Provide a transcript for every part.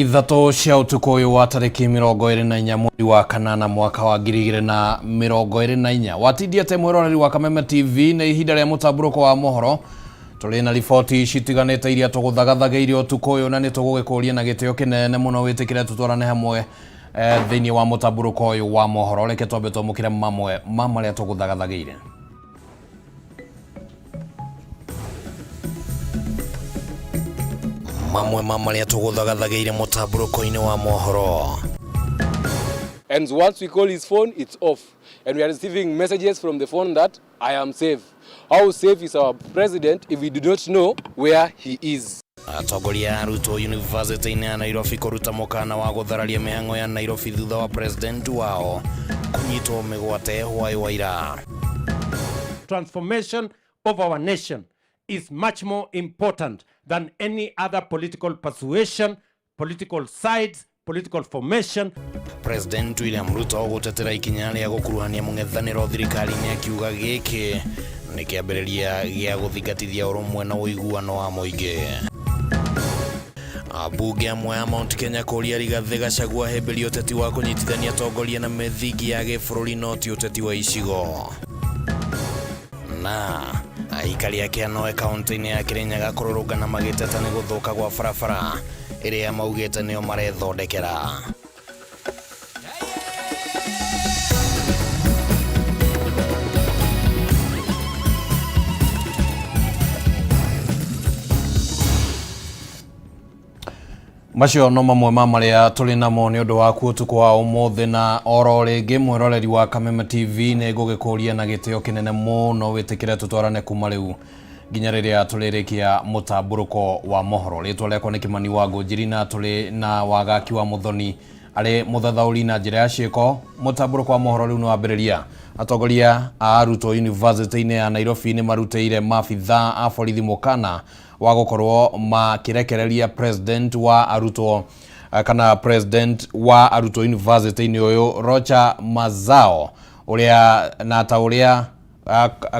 Thaa 3 cia ũtukũ ũyũ wa tarĩki 24 mweri wa kanana mwaka wa 2024. Watindia te mwĩroreri wa Kameme TV, nĩ ihinda rĩa mũtambũrũko wa mohoro. Tũrĩ na riboti citiganĩte iria tũgũthagathagĩire ũtukũ ũyũ, na nĩ tũgũgĩkũria na gĩtĩo kĩnene mũno wĩtĩkĩre tũtwarane hamwe thĩinĩ wa mũtambũrũko ũyũ wa mohoro. Reke twambe twamũkĩre mamwe ma marĩa tũgũthagathagĩire. Mamwe ma marĩa tũgũthagathagĩire mũtambũrũko-inĩ wa mohoro. And once we call his phone, it's off. And we are receiving messages from the phone that I am safe. How safe is our president if we do not know where he is? Atongoria a arutwo yunivasĩtĩ-inĩ ya Nairobi kũruta mũkana wa gũthararia mĩhang'o ya Nairobi thutha wa president wao kũnyitwo mĩgwate hwaĩ wa ira. Transformation of our nation is much more important than any other political persuasion, political sides, political formation. President William Ruto gũtetera ikinya rĩa gũkuruhania mũng'ethanĩro thirikari-inĩ, akiuga gĩkĩ nĩ kĩambĩrĩria gĩa gũthingatithia ũrũmwe na ũiguano wa mũingĩ. Ambunge amwe a Mount Kenya kũria Rigathĩ Gachagua ahĩmbĩrie ũteti wa kũnyitithania atongoria na mĩthingi ya gĩbũrũri, no ti ũteti wa icigo. Na aikari a Kĩanoe kaunti-inĩ ya Kĩrĩnyaga kũrũrũngana magĩteta nĩ gũthũka gwa barabara ĩrĩa maugĩte nĩo marethondekera. Macio no mamwe ma marĩa tũrĩ namo nĩ ũndũ waku ũtukũ wa ũmũthĩ, na oro rĩngĩ, mwĩroreri wa Kameme TV, nĩ ngũgĩkũria na gĩtĩo kĩnene mũno wĩtĩkĩre tũtwarane kuma rĩu nginya rĩrĩa tũrĩrĩkia mũtambũrũko wa mohoro. Rĩtwa rĩakwa nĩ Kĩmani wa Ngũnjiri, na tũrĩ na Wagaki wa Mũthoni arĩ mũthathaũri na njĩra ya ciĩko. Mũtambũrũko wa mohoro rĩu nĩ wambĩrĩria. Atongoria a arutwo yunivasĩtĩ-inĩ ya Nairobi nĩ marutĩire maabithaa a borithi mũkana wa gũkorwo makĩrekereria president wa arutwo kana president wa arutwo yunivasĩtĩ-inĩ ũyũ, Rocha Mazao, ũrĩa na ta ũrĩa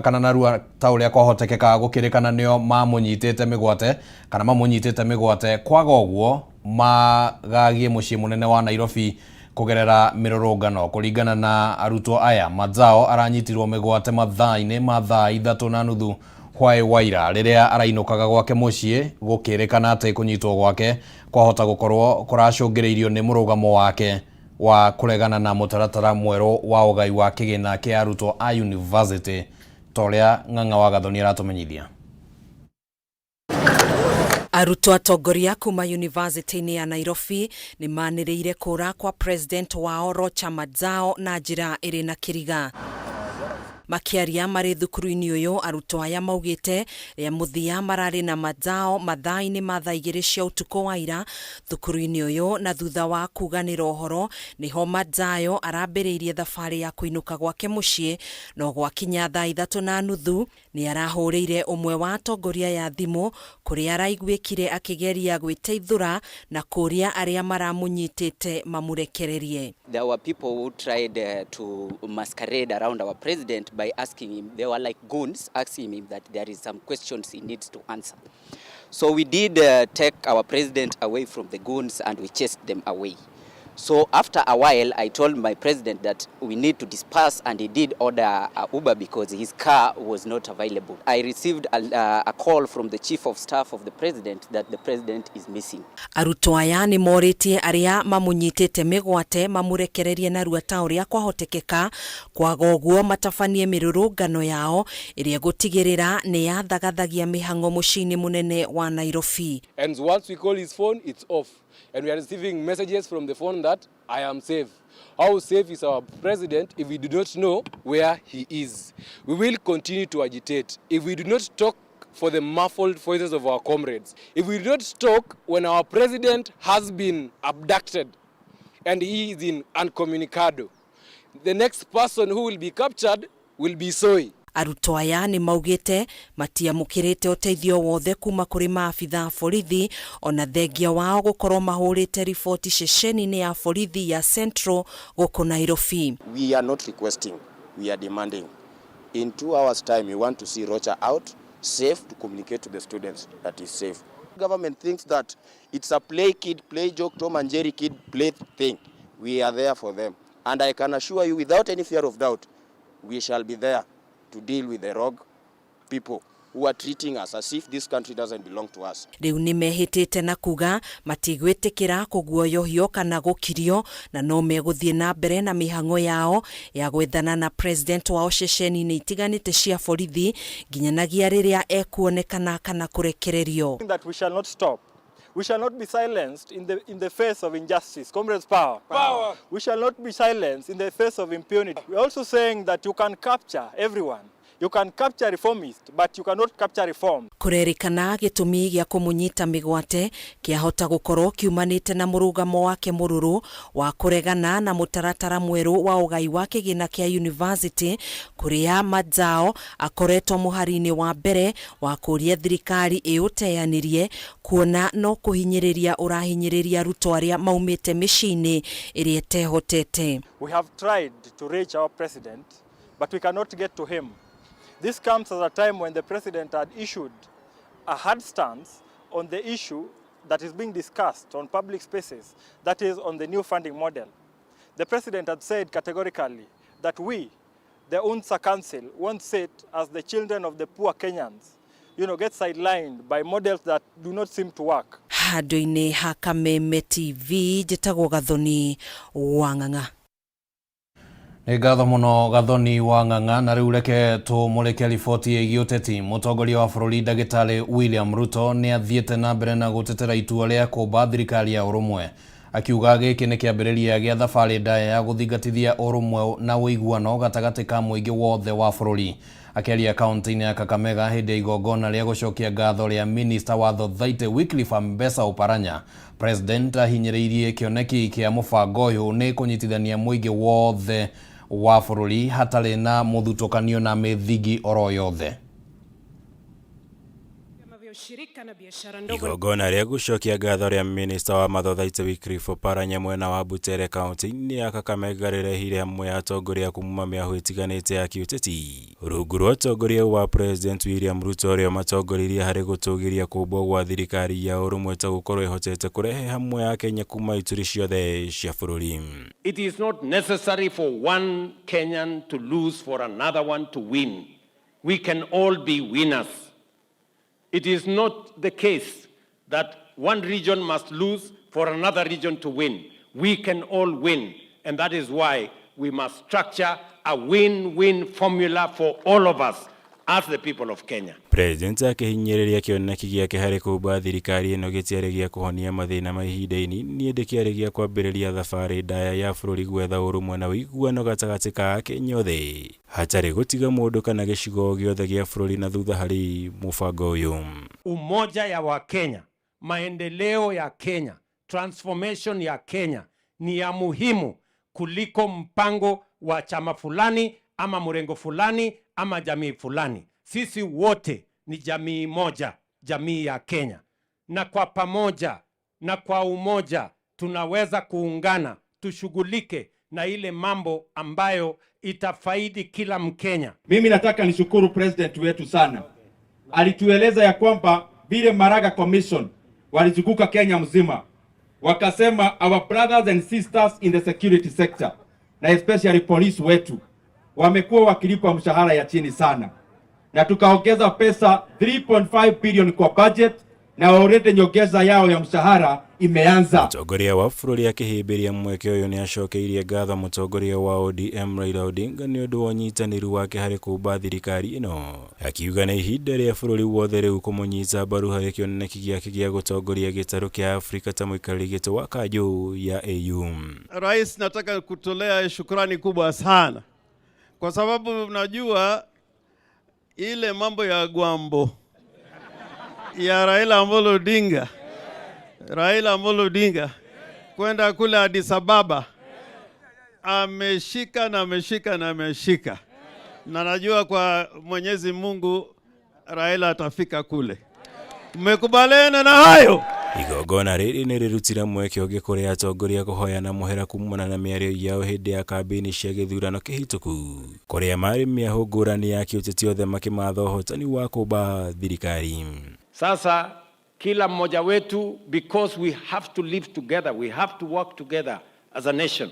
kana narua ta ũrĩa kwahotekeka, gũkĩrĩkana nĩo mamũnyitĩte mĩgwate kana mamũnyitĩte mĩgwate. Kwaga ũguo, magagie mũciĩ mũnene wa Nairobi kũgerera mĩrũrũngano. Kũringana na arutwo aya, Mazao aranyitirwo mĩgwate mathaa-inĩ ma thaa 3:30 hwaĩ wa ira rĩrĩa arainũkaga gwake mũciĩ, gũkĩrĩkana atĩ kũnyitwo gwake kwahota gũkorwo kũracũngĩrĩirio nĩ mũrũgamo wake wa kũregana na mũtaratara mwerũ wa ũgai wa kĩgĩna kĩa arutwo a university, ta ũrĩa Ng'ang'a wa Gathoni aratũmenyithia. Arutwo atongoria kuma yunivasĩtĩ-inĩ ya Nairobi nĩ manĩrĩire kũra kwa president wao Rocha Madzao na njĩra ĩrĩ na kĩriga. Makĩaria marĩ thukuru-inĩ ũyũ, arutwo aya maugĩte rĩa mũthia mararĩ na Madzao mathaa-inĩ ma thaa 2 cia ũtukũ wa ira thukuru-inĩ ũyũ, na thutha wa kuganĩra ũhoro nĩho Madzayo arambĩrĩirie thabarĩ ya kũinũka gwake mũciĩ. No gwakinya thaa 3:30 nĩ arahũrĩire ũmwe wa atongoria ya thimũ, kũrĩa araiguĩkire akĩgeria gwĩteithũra na kũria arĩa maramũnyitĩte mamũrekererie. There were people who tried to masquerade around our president by asking him, they were like goons, asking him that there is some questions he needs to answer. So we did take our president away from the goons and we chased them away. So after a while, I told my president that we need to disperse, and he did order a Uber because his car was not available. I received a call from the chief of staff of the president that the president is missing. Arutwo aya nĩ morĩtie arĩa mamũnyitĩte mĩgwate mamũrekererie narua ta ũrĩa kwahotekeka, kwaga ũguo matabanie mĩrũrũngano yao ĩrĩa ĩgũtigĩrĩra nĩ yathagathagia mĩhang'o mũciĩ-inĩ mũnene wa Nairobi. And once we call his phone, it's off. And we are receiving messages from the phone that I am safe. How safe is our president if we do not know where he is? We will continue to agitate. If we do not talk for the muffled voices of our comrades, if we do not talk when our president has been abducted and he is in incommunicado, the next person who will be captured will be Soi. Arutwo aya nĩ maugĩte matiamũkĩrĩte ũteithio wothe kuma kũrĩ maabitha a borithi, ona thengia wao gũkorwo mahũrĩte riboti ceceni-inĩ ya borithi ya Central gũkũ Nairobi. We are not requesting, we are demanding. In 2 hours' time, we want to see Rocha out, safe, to communicate to the students that he's safe. Government thinks that it's a play kid, play joke, Tom and Jerry kid, play thing. We are there for them. And I can assure you without any fear of doubt, we shall be there to deal with the rogue people who are treating us as if this country doesn't belong to us. Riu ni mehitite na kuga matigwitikira kuguoyohio kana gukirio na no meguthie na mbere na mihango yao ya gwethana na president wao ceceni-ini itiganite cia borithi nginyanagia riria ekuonekana kana kurekererio. That we shall not stop. We shall not be silenced in the face of injustice. Comrades, power. Power. We shall not be silenced in the face of impunity. We are also saying that you can capture everyone. You can capture reformists, but you cannot capture reform. Kurerikana gitumi gia kumunyita migwate kiahota gukorwo kiumanite na murugamo wake mururu wa kuregana na mutaratara mweru wa ugai wa kigina kia university kuria Madzao akoretwo muhari-ini wa mbere wa kuria thirikari iuteanirie kuona no kuhinyiriria urahinyiriria arutwo aria maumite miciĩ-inĩ ĩrĩa ĩtehotete. We have tried to reach our president, but we cannot get to him. This comes at a time when the president had issued a hard stance on the issue that is being discussed on public spaces, that is on the new funding model. The president had said categorically that we, the UNSA Council, won't sit as the children of the poor Kenyans, get sidelined by models that do not seem to work. Handũ-inĩ ha Kameme TV njĩtagwo Gathoni Wang'ang'a. Nĩ ngatho mũno Gathoni wa Ng'ang'a. Na rĩu reke tũmũrĩke riboti ĩgiĩ ũteti. Mũtongoria wa bũrũri Ndagĩtarĩ William Ruto nĩ athiĩte na mbere na gũtetera itua rĩa kũmba thirikari ya ũrũmwe, akiuga gĩkĩ nĩ kĩambĩrĩria gĩa thabarĩ ndaya ya gũthingatithia ũrũmwe na ũiguano gatagatĩ ka mũingĩ wothe wa bũrũri. Akĩaria kaunti-inĩ ya Kakamega hĩndĩ ya igongona rĩa gũcokia ngatho rĩa minista wa Thothaitĩ Wycliffe Ambesa Oparanya, President ahinyĩrĩirie kĩoneki kĩa mũbango ũyũ nĩ kũnyitithania mũingĩ wothe wa bũrũri hatarĩ na mũthutũkanio na mĩthingi oro yothe. Igongona rĩa gũcokia ngatho rĩa minista wa Mathothaitĩ Wycliffe Oparanya mwena wa Butere kaunti-inĩ ya Kakamega rĩrehire hamwe atongoria kuma mĩahũ ĩtiganĩte ya kĩũteti rungu rwa ũtongoria wa President William Ruto ũrĩa matongoririe harĩ gũtũgĩria kũmbwo gwa thirikari ya ũrũmwe ta gũkorwo ĩhotete kũrehe hamwe Akenya kuma ituri ciothe cia bũrũri. It is not necessary for one Kenyan to lose for another one to win. We can all be winners. It is not the case that one region must lose for another region to win. We can all win, and that is why we must structure a win-win formula for all of us as the people of Kenya. President akĩhinyĩrĩria kĩoneki gĩake harĩ kũmba thirikari ĩno gĩtiarĩ gĩa kũhonia mathĩna ma ihinda inini ĩndĩ kĩarĩ gĩa kwambĩrĩria thabarĩ ndaya ya bũrũri gwetha ũrũmwe na ũiguano gatagatĩ ka Akenya othe hatarĩ gũtiga mũndũ kana gĩcigo gĩothe gĩa bũrũri na thutha harĩ mũbango ũyũ. Umoja ya Wakenya, maendeleo ya Kenya, transformation ya Kenya ni ya muhimu kuliko mpango wa chama fulani ama mrengo fulani ama jamii fulani. Sisi wote ni jamii moja, jamii ya Kenya, na kwa pamoja na kwa umoja tunaweza kuungana, tushughulike na ile mambo ambayo itafaidi kila Mkenya. Mimi nataka nishukuru president wetu sana, alitueleza ya kwamba vile Maraga Commission walizunguka Kenya mzima, wakasema our brothers and sisters in the security sector na especially police wetu wamekuwa wakilipwa mshahara ya chini sana, na tukaongeza pesa 3.5 billion kwa budget na already nyongeza yao ya mshahara imeanza. Mũtongoria wa bũrũri akĩhĩmbĩria mweke ũyũ nĩ acokeirie ngatho mũtongoria wa ODM Raila Odinga nĩ ũndũ wa ũnyitanĩri wake harĩ kũmba thirikari ĩno, akiuga nĩ ihinda rĩa bũrũri wothe rĩu kũmũnyita mbaru harĩ kĩoneki gĩake gĩa gũtongoria gĩtarũ kĩa Afrika ta mũikarĩri gĩtĩ wa kanjũ ya AU. Rais, nataka kutolea shukrani kubwa sana kwa sababu najua ile mambo ya Gwambo ya Raila Amolo Odinga, Raila Amolo Odinga kwenda kule Addis Ababa, ameshika na ameshika na ameshika, na najua kwa Mwenyezi Mungu Raila atafika kule. Mmekubaliana na hayo? Igongona rĩrĩ nĩ rĩrutire mweke ũngĩ kũrĩ atongoria kũhoyana mũhera kumana na mĩario yao hĩndĩ ya kambĩini cia gĩthurano kĩhĩtũku, kũrĩa marĩ mĩahũ ngũrani ya kĩũteti othe makĩmatha ũhotani wa kũmba thirikari. Sasa Kila mmoja wetu, because we have to live together, we have to work together as a nation.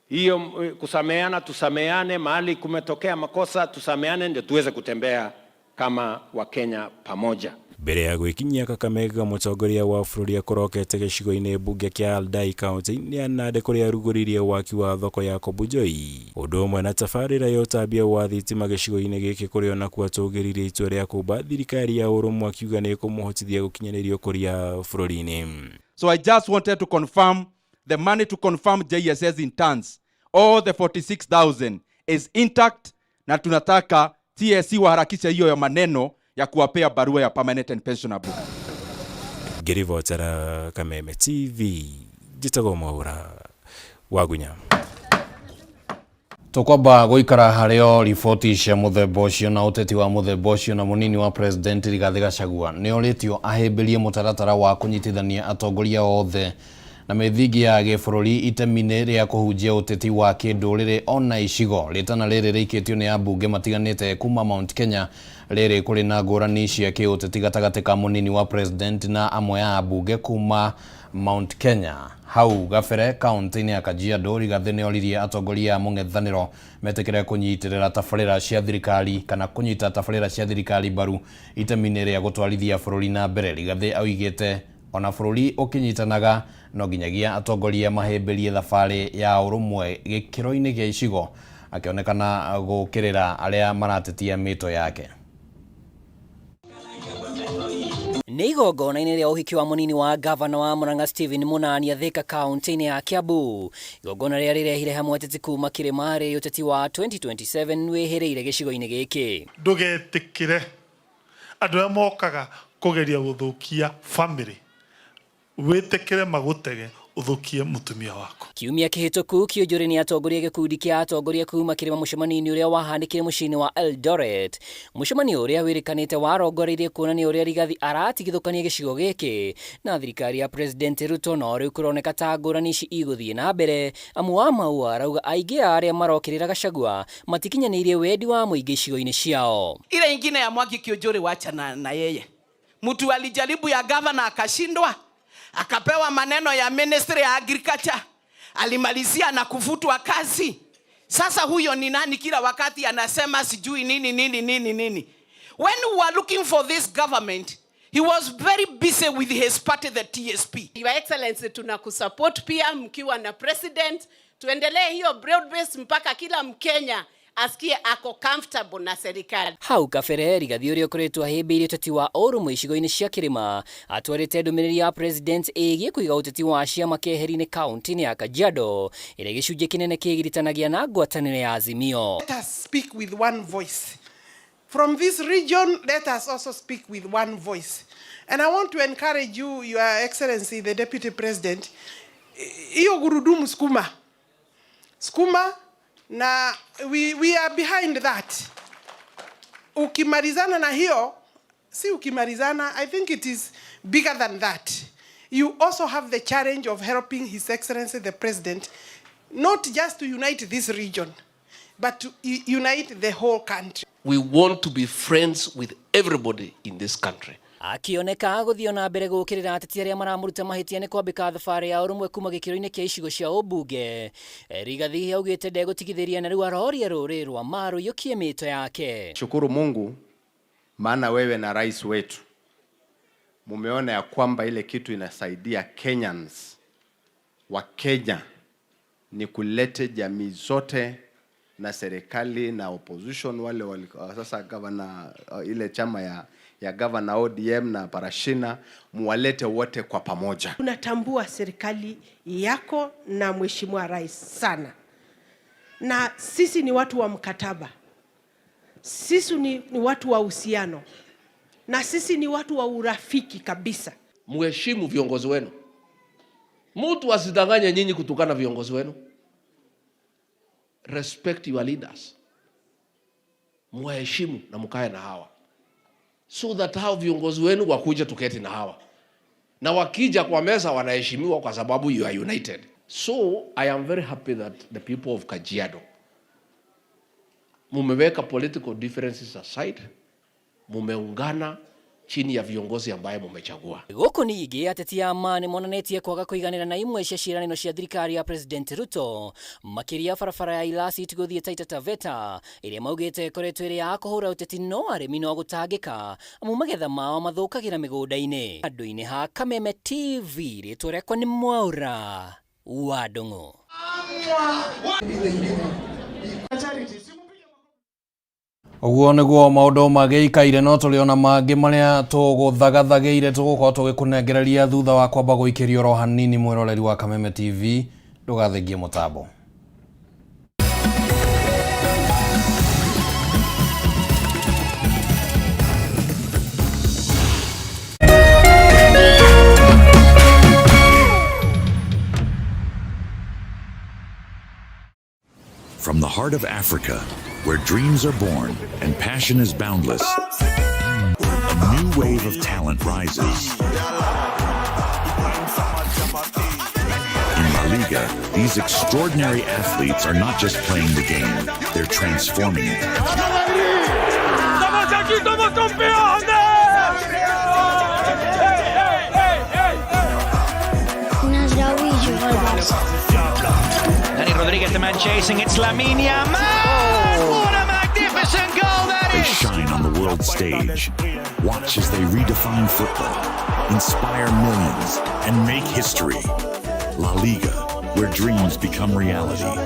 Hiyo kusameana, tusameane mahali kumetokea makosa, tusameane ndio tuweze kutembea kama Wakenya pamoja. Mbere ya gwĩkinyia Kakamega, mũtongoria wa bũrũri akorokete gĩcigo-inĩ mbunge kĩa Aldai kaunti-inĩ ya Nandi kũrĩa arugũririe waki wa thoko ya Kobujoi, ũndũ ũmwe na tabarĩra ya ũtambia wa thitima gĩcigo-inĩ gĩkĩ, kũrĩa onakuo atũgĩririe itua rĩa kũmba thirikari ya ũrũmwe, akiuga nĩ ĩkũmũhotithia gũkinyanĩria ũkũria bũrũri-inĩ. So I just wanted to confirm the money to confirm JSS interns, all the 46,000 is intact, na tunataka TSC waharakishe hiyo ya maneno ya kuwapea barua ya permanent and pensionable. Ngĩribotera Kameme TV, njĩtagwo Mwaura Wagunya. Tũkwamba gũikara harĩo riboti cia mũthemba ũcio na ũteti wa mũthemba ũcio, na mũnini wa president Rigathĩ Gachagua nĩ orĩtio ahĩmbĩrie mũtaratara wa kũnyitithania atongoria othe na mĩthingi ya gĩbũrũri itemi-inĩ rĩa kũhunjia ũteti wa kĩndũrĩrĩ ona icigo. Rĩtana rĩrĩ rĩikĩtio nĩ ambunge matiganĩte kuma Mount Kenya rĩrĩ kũrĩ na ngũrani cia kĩũteti gatagatĩ ka mũnini wa president na amwe a ambunge kuma Mount Kenya. Hau gabere kaunti-inĩ ya Kajiado, Rigathĩ nĩ oririe atongoria a mũng'ethanĩro metĩkĩre kũnyitĩrĩra tabarĩra cia thirikari kana kũnyita tabarĩra cia thirikari mbaru itemi-inĩ rĩa gũtwarithia bũrũri na mbere. Rigathĩ oigĩte ona bũrũri ũkĩnyitanaga no nginyagia atongoria mahĩmbĩrie thabarĩ ya ũrũmwe gĩkĩro-inĩ gĩa icigo, akĩonekana gũkĩrĩra arĩa maratetia mĩto yake. Nĩ igongona-inĩ rĩa ũhiki wa mũnini wa gavana wa Murang'a Stephen Munania Thika kaunti-inĩ ya Kiambu. Igongona rĩrĩa rĩrehire hamwe ateti kuma kĩrĩma rĩ ũteti wa 2027 wĩhĩrĩire gĩcigo-inĩ gĩkĩ. Ndũgetĩkĩre andũ arĩa mokaga kũgeria gũthũkia family, wĩtĩkĩre magũtege ũthũkie mũtumia waku. Kiumia kĩhĩtũku Kĩũnjũrĩ nĩ atongoria gĩkundi kĩa atongoria kuma kĩrĩma mũcemanio-inĩ ũrĩa wahanĩkire mũciĩ-inĩ wa Eldoret. Mũcemanio ũrĩa wĩrĩkanĩte warongoreirie kuonania ũrĩa Rigathi aratigithũkania gĩcigo gĩkĩ na thirikari ya President Ruto, no rĩu kũroneka ta ngũrani ici igũthiĩ na mbere, amu wa Maua arauga aingĩ a arĩa marokĩrĩra Gachagua matikinyanĩirie wendi wa mũingĩ icigo-inĩ ciao. Ile ingine ya Mwangi Kiunjuri wacha na yeye. Mtu alijaribu ya gavana akashindwa, akapewa maneno ya ministry ya agriculture, alimalizia na kufutwa kazi. Sasa huyo ni nani? Kila wakati anasema sijui nini nini nini nini. When we were looking for this government, he was very busy with his party, the TSP. Your Excellency, tunakusupport pia mkiwa na president, tuendelee hiyo broad base mpaka kila Mkenya asikie ako comfortable na serikali. Hau kabere Rigathi ũrĩa ũkoretwo ahĩmbĩirie ũteti wa ũrũmwe icigo-inĩ cia kĩrĩma atwarĩte ndũmĩrĩri ya president ĩgiĩ kũiga ũteti wa ciama keheri-inĩ kaunti-inĩ ya Kajiado ĩrĩa gĩcunjĩ kĩnene kĩgiritanagia na ngwatanĩro ya Azimio. Let us speak with one voice. From this region, let us also speak with one voice. And I want to encourage you, Your Excellency, the Deputy President, hiyo gurudumu sukuma. Sukuma na we are behind that. Ukimalizana na hiyo, si ukimalizana, I think it is bigger than that. You also have the challenge of helping His Excellency the President, not just to unite this region, but to unite the whole country. We want to be friends with everybody in this country. Akioneka gũthiĩ na mbere gũkĩrĩra ateti arĩa maramũruta mahĩtia nĩ kwambĩka thabarĩ ya ũrũmwe kuma gĩkĩro-inĩ kĩa icigo cia ũmbunge. Rigathi augĩte ndegũtigithĩria na rĩu aroria rũrĩrĩ rwa Maru rũiyũkie mĩto yake. Shukuru Mungu, maana wewe na rais wetu mumeona ya kwamba ile kitu inasaidia Kenyans wa Kenya ni kulete jamii zote na serikali na opposition wale sasa governor, ile chama ya governor ODM na Parashina, muwalete wote kwa pamoja. Tunatambua serikali yako na Mheshimiwa Rais sana, na sisi ni watu wa mkataba, sisi ni watu wa uhusiano, na sisi ni watu wa urafiki kabisa. Muheshimu viongozi wenu. Mtu asidanganye nyinyi kutukana viongozi wenu. Respect your leaders. Muheshimu na mkae na hawa, so that hao viongozi wenu wakuja tuketi na hawa, na wakija kwa meza wanaheshimiwa kwa sababu you are united. So I am very happy that the people of Kajiado mumeweka political differences aside, mumeungana chini ya viongozi ambaye mumechagua. Gũkũ ningĩ ateti a ma nĩ monanĩtie kwaga kũiganĩra na imwe cia ciĩranĩro cia thirikari ya President Ruto, makĩria barabara ya Ilasit gũthiĩ Taita Taveta ĩrĩa maugĩte ĩkoretwo ĩrĩ ya kũhũra ũteti no arĩmi no gũtangĩka amu magetha mao mathũkagĩra mĩgũnda-inĩ. Handũ-inĩ ha Kameme TV, rĩtwa rĩakwa nĩ Mwaũra wa Ndung'u. Ũguo nĩguo maũndũ magĩikaire no tũrĩ ona mangĩ marĩa tũgũthagathagĩire tũgũkorwo tũgĩkũnengereria thutha wa kwamba gũikĩrio oro hanini mwĩroreri wa Kameme TV ndũgathengie mũtambo. From the heart of Africa, where dreams are born and passion is boundless, a new wave of talent rises. In La Liga, these extraordinary athletes are not just playing the game, they're transforming it. Dani Rodriguez, the man chasing, it's Lamine Yamal! What a magnificent goal that They is! shine on the world stage. Watch as they redefine football, inspire millions, and make history. La Liga, where dreams become reality.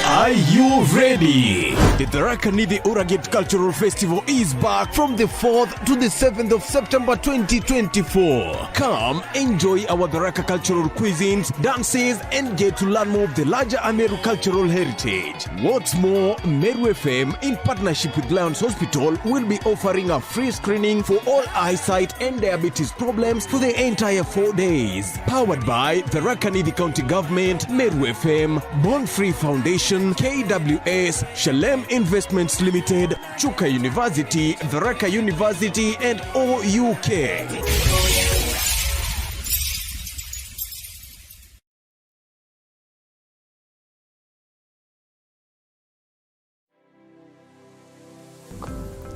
Are you ready? The Tharaka Nithi Uragate Cultural Festival is back from the 4th to the 7th of September 2024. Come enjoy our Tharaka cultural cuisines, dances, and get to learn more of the larger Ameru cultural heritage. What's more, Meru FM, in partnership with Lions Hospital, will be offering a free screening for all eyesight and diabetes problems for the entire 4 days. Powered by Tharaka Nithi County Government, Meru FM, Born Free Foundation, KWS, Shalem Investments Limited, Chuka University, Tharaka University, and OUK.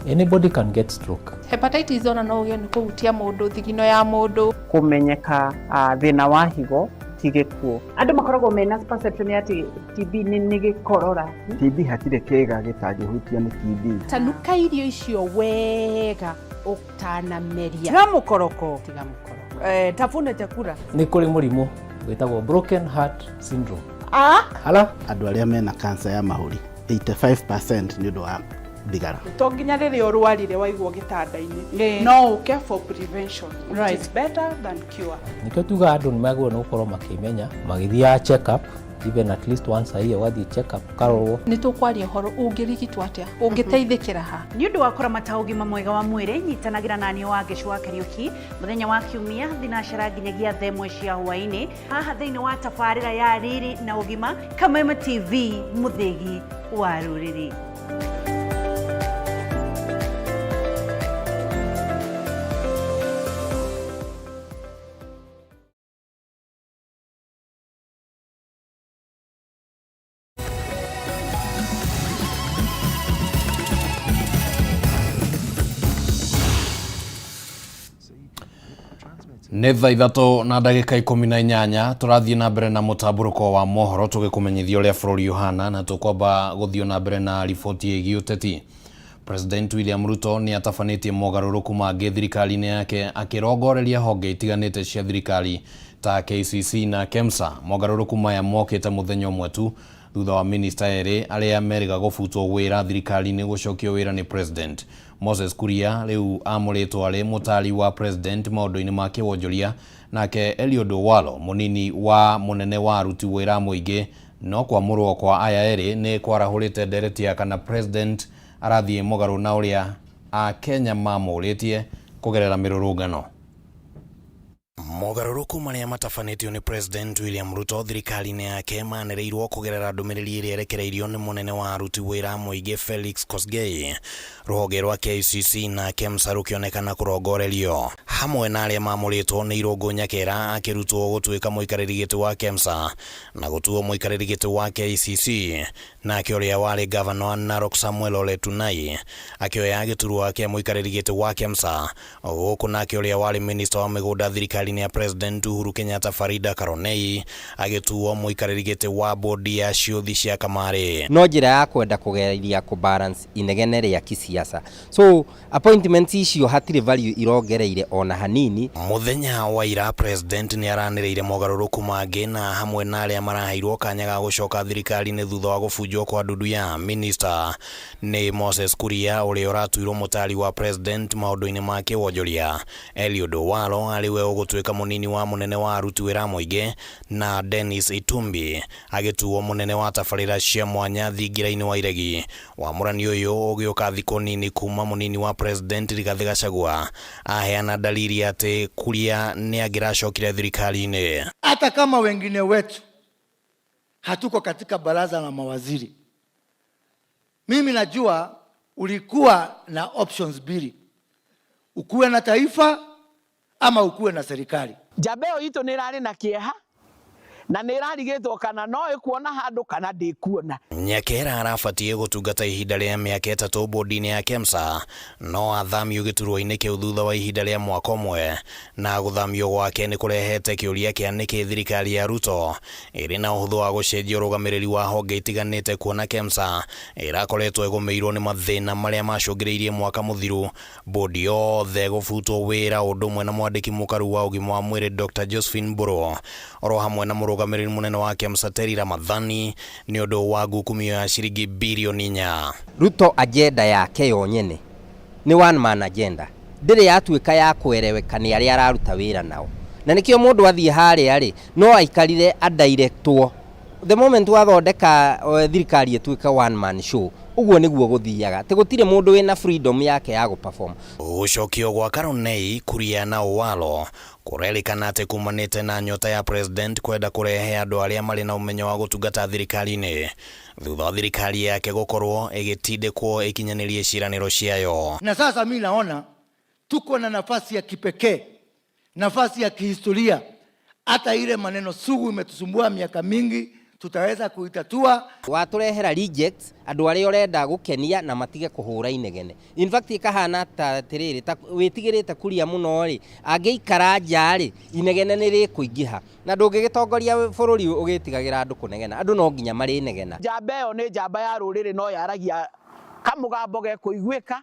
Anybody can get stroke. Hepatitis ona no ũgĩe nĩ kũhutia mũndũ thigino ya mũndũ. Kũmenyeka thĩna wa higo ti gĩkuũ. Andũ makoragwo mena perception ya atĩ TB nĩ gĩkorora. TB hatirĩ kĩga gĩtangĩhutio nĩ TB. Tanuka irio icio wega ũtanameria. Tiga mũkoroko. Tiga mũkoroko. Tafuna chakula. Nĩ kũrĩ mũrimũ wĩtagwo broken heart syndrome. Ah? Hala? Andũ arĩa mena cancer ya mahũri 85% nĩ ũndũ wa thigara. To nginya rĩrĩa ũrwarire waigwo gĩtanda-inĩ, no ũke for prevention, which is better than cure. Nĩkĩo tugaga andũ nĩ magĩrĩirwo nĩ gũkorwo makĩmenya magĩthiaga check up even at least once a year, ũgathiĩ check up ũkarorwo. Nĩ tũkwaria ũhoro ũngĩrigitwo atĩa, ũngĩteithĩkĩra ha. Nĩ ũndũ wa kũramata ũgima mwega wa mwĩrĩ, nyitanagĩra na niĩ Wangeci wa Kariũki mũthenya wa Kiumia thinacara nginyagia thaa ĩmwe cia hwaĩ-inĩ haha thĩinĩ wa tabarĩra ya Riri na Ũgima, Kameme TV, mũthĩgi wa rũrĩrĩ. Nĩ thaa ithatũ na ndagĩka ikũmi na inyanya tũrathiĩ na mbere na mũtambũrũko wa mohoro tũgĩkũmenyithia ũrĩa bũrũri ũhana na tũkwamba gũthiĩ na mbere na riboti ĩgiĩ ũteti. President William Ruto nĩ atabanĩtie mogarũrũku mangĩ thirikari-inĩ yake akĩrongoreria honge itiganĩte cia thirikari ta KCC na KEMSA. Mogarũrũku maya mokĩte mũthenya ũmwe tu thutha wa minista erĩ arĩa merĩga gũbutwo wĩra thirikari-inĩ gũcokio wĩra nĩ President. Moses Kuria rĩu amũrĩtwo arĩ mũtari wa President maũndũ-inĩ ma kĩwonjoria, nake Eliud Owalo mũnini wa mũnene wa aruti wĩra a mũingĩ. No kwamũrwo kwa aya erĩ nĩ kwarahũrĩte ndereti ya kana President arathiĩ mũgarũ na ũrĩa Akenya mamũrĩtie kũgerera mĩrũrũngano. Mogarũrũku marĩa matabanĩtio nĩ President William Ruto thirikari-inĩ yake manĩrĩirwo kũgerera ndũmĩrĩri ĩrĩa ĩrekereirio nĩ mũnene wa aruti wĩra a mũingĩ Felix Kosgei, rũhonge rwa KCC na KEMSA rũkĩonekana kũrongorerio. Hamwe na arĩa mamũrĩtwo nĩ Irũngũ Nyakera akĩrutwo gũtuĩka mũikarĩri gĩtĩ wa KEMSA na gũtuo mũikarĩri gĩtĩ wa KCC, nake ũrĩa warĩ ngavana wa Narok Samuel Ole Tunai akĩoya gĩturwa kĩa mũikarĩri gĩtĩ wa KEMSA, gũkũ nake ũrĩa warĩ minista wa mĩgũnda thirikari-inĩ ya President Uhuru Kenyatta Farida Karonei agĩtuo mũikarĩri gĩtĩ wa bodi ya ciũthi cia kamarĩ. No njĩra ya kwenda kũgeria kũ balance inegene rĩa kisiasa. So appointments icio hatirĩ value irongereire ona hanini. Mũthenya wa ira President nĩaranĩrĩire mogarũrũku mangĩ na hamwe na arĩa maraheirwo kanya ga gũcoka thirikari-inĩ thutha wa gũbunjwo kwa ndundu ya minista nĩ Moses Kuria ũrĩa ũratuirwo mũtari wa President maũndũ-inĩ ma kĩwonjoria, Eliud Owalo arĩ we ũgũtuĩka mũnini wa mũnene wa aruti wĩra a mũingĩ na Dennis Itumbi agĩtuo mũnene wa tabarĩra cia mwanya thingira-inĩ wa iregi. Wamũrani ũyũ ũgĩũka thikũ nini kuma mũnini wa President Rigathĩ Gachagua aheana dalili atĩ Kuria nĩ angĩracokire thirikari-inĩ. Hata kama wengine wetu hatuko katika baraza la mawaziri, mimi najua ulikuwa na options mbili, ukuwe na taifa ama ukuwe na serikali. Njamba ĩyo itũ nĩ ĩrarĩ na kĩeha na nĩ ĩrarigĩtwo kana no ĩkuona handũ kana ndĩkuona. Nyakera arabatiĩ gũtungata ihinda rĩa mĩaka ĩtatũ bodi-inĩ ya KEMSA no athamio gĩturwa-inĩ kĩu thutha wa ihinda rĩa mwaka ũmwe, na gũthamio gwake nĩ kũrehete kĩũria kĩa nĩkĩ thirikari ya Ruto ĩrĩ na ũhũthũ wa gũcenjia ũrũgamĩrĩri wa honge itiganĩte kuona KEMSA ĩrakoretwo ĩgũmĩirwo nĩ mathĩna marĩa macũngĩrĩirie mwaka mũthiru bodi yothe gũbutwo wĩra ũndũ ũmwe na mwandĩki mũkaru wa ũgima wa mwĩrĩ Dr. Josephine Mbũrũ oro hamwe na mũrũgamĩrĩri mũnene wa KEMSA Terry Ramadhani nĩ ũndũ wa ngukumio ya ciringi birioni inya. Ruto agenda yake yo nyene nĩ one man agenda, ndĩrĩ yatuĩka ya kwereweka nĩ arĩa araruta wĩra nao, na nĩkĩo mũndũ athiĩ harĩa rĩ no aikarire andairetwo. The moment wathondeka thirikari ĩtuĩke one man show, ũguo nĩguo gũthiaga, atĩ gũtirĩ mũndũ wĩna freedom yake ya gũ perform. Gũcokio gwa Karonei, Kuria na Owalo kũrerĩkana atĩ kumanĩte na nyota ya President kwenda kũrehe andũ arĩa marĩ na ũmenyo wa gũtungata thirikari-inĩ thutha wa thirikari yake gũkorwo ĩgĩtindĩkwo ĩkinyanĩrie ciĩranĩro ciayo. Na sasa mi naona tuko na nafasi ya kipekee, nafasi ya kihistoria. Hata ile maneno sugu imetusumbua miaka mingi, tutaweza kuitatua. Watũrehera rejects, andũ arĩa ũrenda gũkenia na matige kũhũra inegene. In fact ĩkahana ta atĩrĩrĩ, ta wĩtigĩrĩte Kuria mũno rĩ, angĩikara nja rĩ, inegene nĩ rĩkũingĩha. Na ndũngĩgĩtongoria bũrũri ũgĩtigagĩra andũ kũnegena, andũ no nginya marĩnegena. Njamba ĩyo nĩ njamba ya rũrĩrĩ no yaragia kamũgambo gekũiguĩka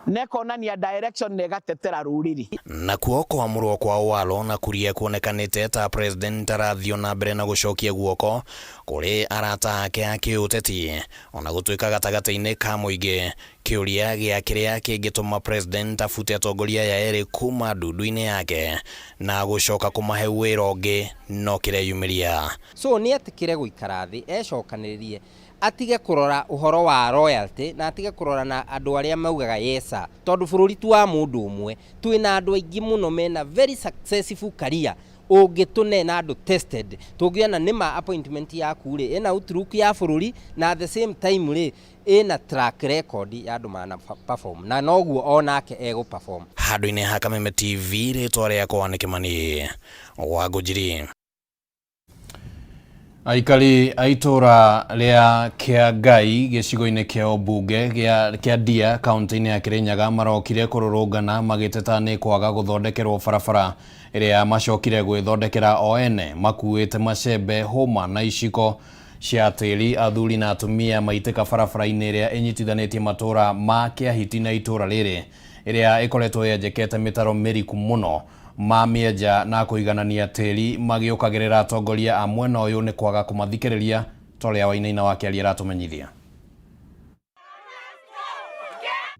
na ĩkonania direction na ĩgatetera rũrĩrĩ. Nakuo kwamũrwo kwa Owalo na Kuria kuonekanĩte ta President arathiĩ na mbere na gũcokia guoko kũrĩ arata ake a kĩũteti, ona gũtuĩka gatagatĩ-inĩ ka mũingĩ kĩũria gĩa kĩrĩa kĩngĩtũma President abute atongoria aya erĩ kuma ndundu-inĩ yake na gũcoka kũmahe wĩra ũngĩ no kĩreyumĩria. So nĩ etĩkĩre gũikara thĩ ecokanĩrĩrie, atige kũrora ũhoro wa royalty na atige kũrora na andũ arĩa maugaga yes sir, tondũ bũrũri ti wa mũndũ ũmwe, twĩna andũ aingĩ mũno mena very successful career ũngĩtũne na andũ tested, tũngĩona nĩma appointment yaku rĩ ĩna outlook ya bũrũri na at the same time rĩ ĩna track record ya andũ mana perform na noguo onake egũ perform. Handũ-inĩ ha Kameme TV rĩtwa rĩakwa nĩ Kĩmani wa Ngũnjiri. Aikari a itũũra rĩa Kĩangai gĩcigo-inĩ kĩa ũmbunge kĩa Ndia kaunti-inĩ ya Kĩrĩnyaga marokire kũrũrũngana magĩteta nĩ kwaga gũthondekerwo barabara ĩrĩa macokire gwĩthondekera o ene makuĩte macembe, hũma na iciko cia tĩri. Athuri na atumia maitĩka barabara-inĩ ĩrĩa ĩnyitithanĩtie matũũra ma Kĩahiti na itũũra rĩrĩ ĩrĩa ĩkoretwo yenjekete mĩtaro mĩriku mũno mamĩenja na kũiganania tĩri magĩũkagĩrĩra atongoria a mwena ũyũ nĩ kwaga kũmathikĩrĩria ta ũrĩa Wainaina wa Kĩaria aratũmenyithia.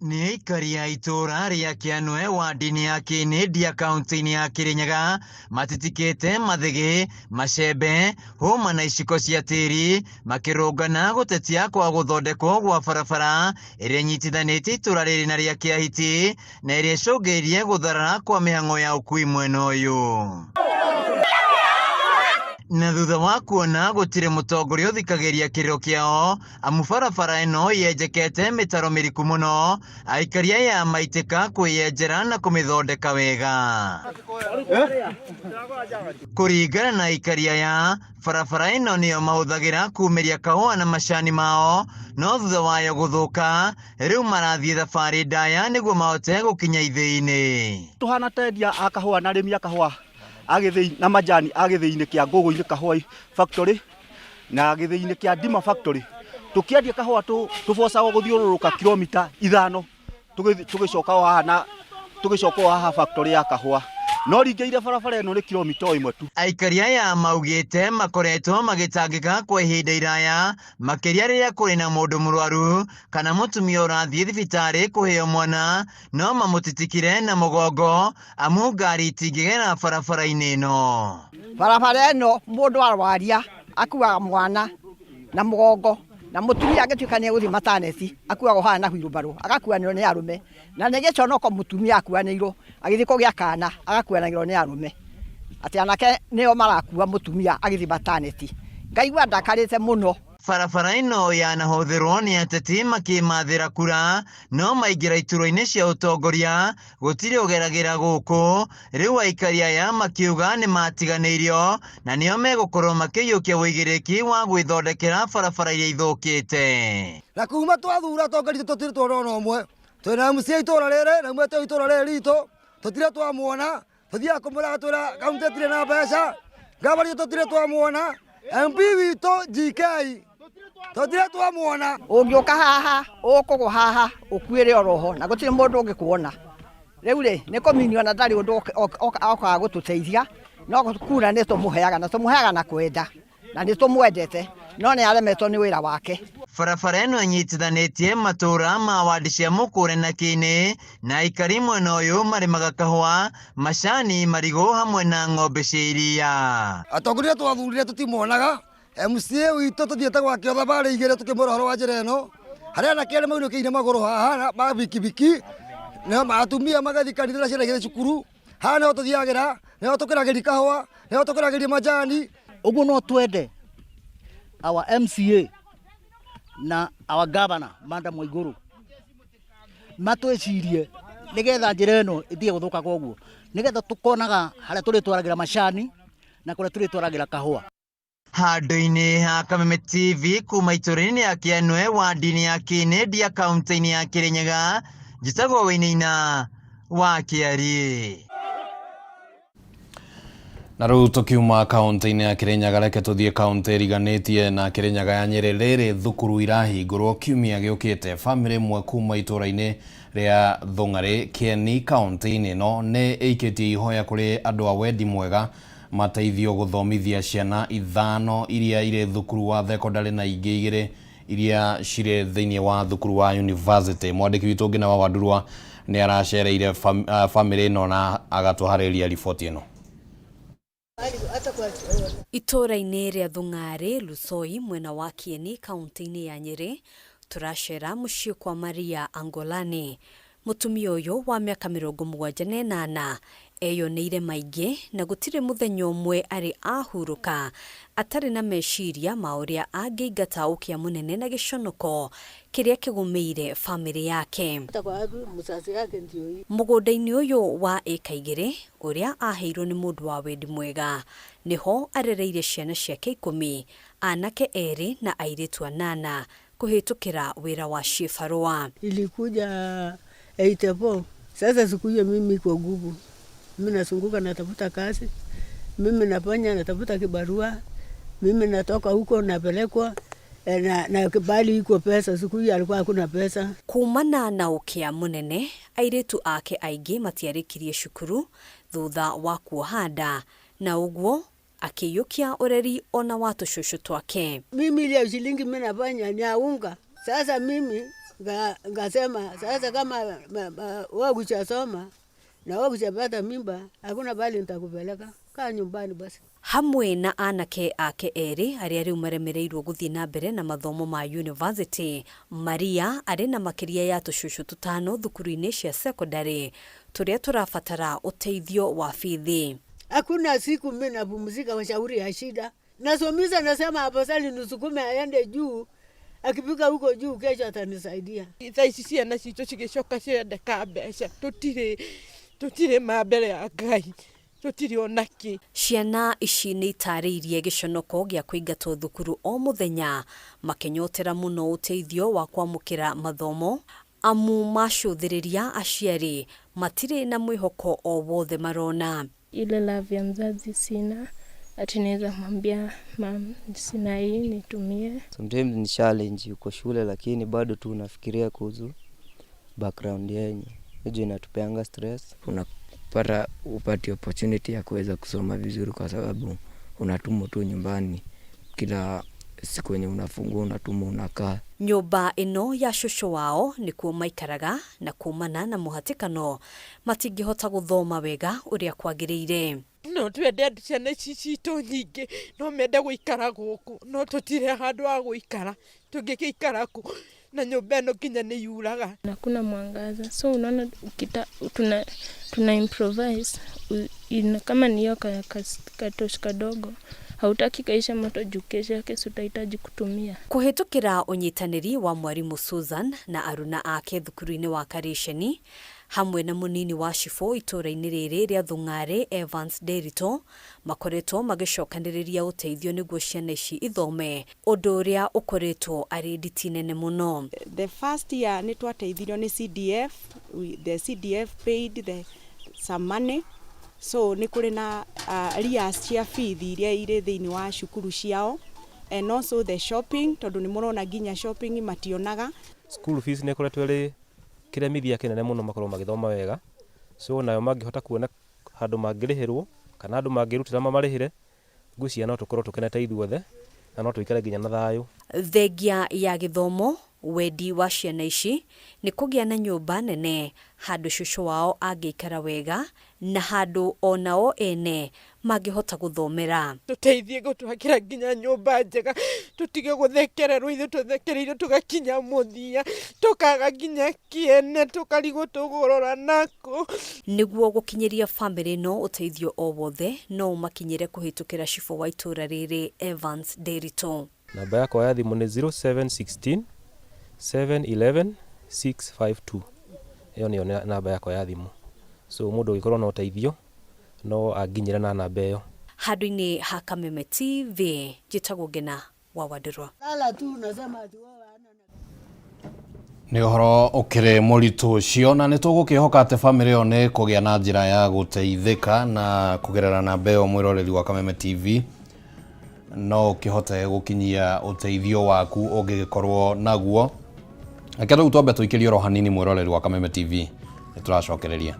Nĩ aikari a itũũra rĩa Kĩanwe ward-inĩ ya Kĩnĩndia kaunti-inĩ ya Kĩrĩnyaga matitikĩte mathĩgĩ, macembe, hũma na iciko cia tĩri makĩrũngana gũtetia kwa gũthondekwo gwa barabara ĩrĩa ĩnyitithanĩtie itũũra rĩrĩ na rĩa Kĩahiti na ĩrĩa ĩcũngĩrĩirie gũtharara kwa mĩhang'o ya ũkui mwena ũyũ. Na thutha wa kuona gũtirĩ mũtongoria ũthikagĩria kĩrĩro kĩao amu barabara ĩno yenjekete mĩtaro mĩriku mũno, aikari aya maitĩka kwĩyenjera na kũmĩthondeka wega. Kũringana na aikari aya, barabara ĩno nĩyo mahũthagĩra kumĩria kahũa na macani mao, no thutha wayo gũthũka, rĩu marathiĩ thabarĩ ndaya nĩguo mahote gũkinya ithĩi-inĩ. Tũhana ta endia a kahũa na arĩmi a kahũa a gĩthĩi na majani a gĩthĩi-inĩ kĩa Ngũgũ-inĩ kahũa factory na gĩthĩi-inĩ kĩa Ndima factory, tũkĩendia kahũa tũbocagwo gũthiũrũrũka kilomita ithano tũgĩcoka o haha na tũgĩcoka o haha factory ya kahũa, no ringĩire barabara ĩno nĩ kilomita o ĩmwe tu. Aikari aya maugĩte makoretwo magĩtangĩka kwa ihinda iraya makĩria rĩrĩa kũrĩ na mũndũ mũrwaru kana mũtumia ũrathiĩ thibitarĩ kũheo mwana, no mamũtitikire na mũgongo amu ngari itingĩgera barabara-inĩ ĩno. Barabara ĩno mũndũ arwaria akuaga mwana na mũgongo, na mũtumia angĩtuĩka nĩ egũthiĩ maternity akuagwo haha na wheelbarrow, agakuanĩrwo nĩ arũme, na nĩ gĩconoko mũtumia akuanĩirwo agĩthiĩ kũgĩa kana agakuanagĩrwo nĩ arũme, atĩ anake nĩo marakua mũtumia agĩthiĩ maternity. Ngaigua ndakarĩte mũno. Barabara ĩno yanahũthĩrwo nĩ ateti makĩmathĩra kura, no maingĩra iturwa-inĩ cia ũtongoria gũtirĩ ũgeragĩra gũkũ. Rĩu aikari aya makiuga nĩ matiganĩirio na nĩo megũkorwo makĩiyũkia ũigĩrĩki wa gwĩthondekera barabara iria ithũkĩte. Na kuma twathura atongoria tũtirĩ tuona ona ũmwe, twĩna MCA itũra rĩrĩ na mwete itũra rĩrĩ ritũ, tũtirĩ twamuona, tũthiaga kũmwĩra agatwĩra kaunti ĩtirĩ na mbeca, gavana tũtirĩ twamuona, MP witũ GK tũtirĩ twamuona. Ũngĩũka haha ũkũgwa haha ũkuĩre oroho na gũtirĩ mũndũ ũngĩkuona. Rĩu rĩ nĩ kũminio na ndarĩ ũndũ okaga gũtũteithia, no kura nĩ tũmũheaga na tũmũheaga na kwenda na nĩ tũmwendete, no nĩ aremetwo nĩ wĩra wake. Barabara ĩno ĩnyitithanĩtie matũũra ma wandi cia Mũkũrwe na Kĩinĩ, na aikari mwena ũyũ marĩmaga kahũa, macani, marigũ hamwe na ng'ombe cia iria. Atongoria twathurire tũtimonaga, MCA witũ tũthiĩte gwake o thabarĩ igĩrĩ tũkĩmwĩra ũhoro wa njĩra ĩno, harĩa anake arĩa mainũkĩire magũrũ haha na ma bikibiki, na atumia magathiĩ kanitha na ciana igĩthiĩ cukuru, haha nĩho tũthiagĩra, nĩho tũkĩragĩria kahũa, nĩho tũkĩragĩria majani. Ũguo no twende our MCA na our governor Manda Mwaiguru matwĩcirie nĩgetha njĩra ĩno ĩtige gũthũkaga ũguo, nĩgetha tũkonaga harĩa tũrĩtwaragĩra macani na kũrĩa tũrĩtwaragĩra kahũa. Handũ-inĩ ha Kameme TV kuma itũũra-inĩ rĩa Kĩanwe ward-inĩ ya Kĩnĩndia kaunti-inĩ ya Kĩrĩnyaga, njĩtagwo Wainaina wa Kĩariĩ. Na rĩu tũkiuma kaunti-inĩ ya Kĩrĩnyaga, reke tũthiĩ kaunti ĩriganĩtie na Kĩrĩnyaga ya Nyĩrĩ. Rĩrĩ thukuru irahingũrwo kiumia gĩũkĩte, bamĩrĩ ĩmwe kuma itũũra-inĩ rĩa Thũng'arĩ Kĩeni kaunti-inĩ ĩno nĩ ĩikĩtie ihoya kũrĩ andũ a wendi mwega mateithio gũthomithia ciana ithano iria irĩ thukuru wa thekondarĩ na ingĩ igĩrĩ iria cirĩ thĩinĩ wa thukuru wa university. Mwandĩki witũ ũngĩ na wa Wandurwa nĩ aracereire bamĩrĩ ĩno na agatũharĩria riboti ĩno. Itũũra-inĩ rĩa Thũng'arĩ, Lusoi, mwena wa Kieni, kaunti-inĩ ya Nyĩrĩ, tũracera mũciĩ kwa Maria Angolani. Mũtumia ũyũ wa mĩaka mĩrongo mũgwanja na ĩnana eyoneire maingĩ na gũtirĩ mũthenya ũmwe arĩ ahurũka atarĩ na meciria ma ũrĩa angĩingata ũkĩa mũnene na gĩconoko kĩrĩa kĩgũmĩire bamĩrĩ yake. Mũgũnda-inĩ ũyũ wa ĩka igĩrĩ ũrĩa aheirwo nĩ mũndũ wa wendi mwega nĩho arereire ciana ciake ikũmi, anake erĩ na airĩtu anana kũhĩtũkĩra wĩra wa ciĩbarũa. Ilikuja 84. Sasa siku hiyo mimi iko nguvu, mimi nasunguka natafuta kazi, mimi nafanya natafuta kibarua, mimi natoka huko napelekwa na kibali iko pesa. Siku hiyo alikuwa hakuna pesa. Kumana na ũkĩa mũnene, airĩtu ake aingĩ matiarĩkirie cukuru thutha wa kuoha nda, na ũguo akĩiyũkia ũreri ona wa tũcũcũ twake. Mimi ile shilingi mimi nafanya ni ya unga. Sasa mimi Ngasema sasa kama wewe hujasoma na wewe hujapata mimba, hakuna bali nitakupeleka, kaa nyumbani basi. Hamwe na anake ake erĩ arĩa rĩu maremereirwo gũthiĩ na mbere na mathomo ma university. Maria arĩ na makĩria ya tũcũcũ tũtano thukuru-inĩ cia secondary tũrĩa tũrabatara ũteithio wa bithi. Hakuna siku mimi napumzika kwa shauri ya shida. Nasomisa, nasema afadhali nisukume aende juu, akifika huko juu kesho atanisaidia. Thaa ici ciana citũ cigĩcoka cirendeka mbeca, tũtirĩ ma mbere ya Ngai, tũtirĩ ona kĩ. Ciana ici nĩ itarĩirie gĩconoko gĩa kũingatwo thukuru o mũthenya, makĩnyotera mũno ũteithio wa kwamũkĩra mathomo, amu macũthĩrĩria aciari matirĩ na mwĩhoko o wothe marona. Ile love ya mzazi sina, ati naweza mwambia mam, sina hii nitumie. Sometimes ni challenge uko shule lakini bado tu unafikiria kuhusu background yenyu. Hiyo inatupeanga stress. Unapata upati opportunity ya kuweza kusoma vizuri kwa sababu unatumwa tu nyumbani kila siku yenye unafungua unatumwa unakaa. Nyũmba ĩno ya cũcũ wao nĩkuo maikaraga na kumana na mũhatĩkano matingĩhota gũthoma wega ũrĩa kwagĩrĩire. No twende ciana ici citũ nyingĩ no mende gũikara gũkũ, no tũtirĩ handũ ha gũikara, tũngĩgĩikara kũ na nyũmba ĩno nginya nĩ yuraga. Na kuna mwangaza, so unaona tuna improvise, kama ni hiyo katosh kadogo hautaki kaisha moto juu kesho yake si utahitaji kutumia. Kũhĩtũkĩra ũnyitanĩri wa mwarimũ Susan na aruna ake thukuru-inĩ wa Karĩceni hamwe na mũnini wa cibũ itũũra-inĩ rĩrĩ rĩa Thũng'arĩ Evans Nderitu makoretwo magĩcokanĩrĩria ũteithio nĩguo ciana ici ithome, ũndũ ũrĩa ũkoretwo arĩ nditi nene mũno. The first year nĩ twateithirio nĩ CDF, the CDF paid the some money, so nĩ kũrĩ na arrears cia fees iria irĩ thĩinĩ wa cukuru ciao, and also the shopping, tondũ nĩ mũrona nginya shopping mationaga. School fees nĩ ĩkoretwo ĩrĩ kĩremithia kĩnene mũno makorwo magĩthoma wega, so nayo mangĩhota kuona handũ mangĩrĩhĩrwo kana andũ mangĩrutĩra mamarĩhĩre, ngwĩciria no tũkorwo tũkenete ithuothe na no tũikare nginya na thayũ. Thengia ya gĩthomo, wendi wa ciana ici nĩ kũgĩa na nyũmba nene handũ cũcũ wao angĩikara wega na handũ onao ene mangĩhota gũthomera. Tũteithie gũtwakĩra nginya nyũmba njega, tũtige gũthekererwo ithuĩ tũthekereirwo tũgakinya mũthia, tũkaga nginya kĩene, tũkarigwo tũgũrora nakũ. Nĩguo gũkinyĩria bamĩrĩ ĩno ũteithio o wothe no ũmakinyĩre kũhĩtũkĩra cibũ wa itũũra rĩrĩ Evans Nderitu. Namba yakwa ya thimũ nĩ 0716 711 652. Ĩyo nĩyo namba yakwa ya thimũ. So mũndũ ũngĩkorwo na ũteithio no anginyĩre na namba ĩyo. Handũ-inĩ ha Kameme TV njĩtagwo Ngena wa Wandirwa. Lala tu unasema ati wewe Nĩ ũhoro ũkĩrĩ mũritũ ũcio na nĩ tũgũkĩhoka atĩ bamĩrĩ ĩyo nĩ kũgĩa na njĩra ya gũteithĩka na kũgerera namba ĩyo mwĩroreri wa Kameme TV no ũkĩhote gũkinyia ũteithio waku ũngĩgĩkorwo naguo. Reke rĩu twambe tũikĩrie oro hanini mwĩroreri wa Kameme TV nĩ tũracokereria.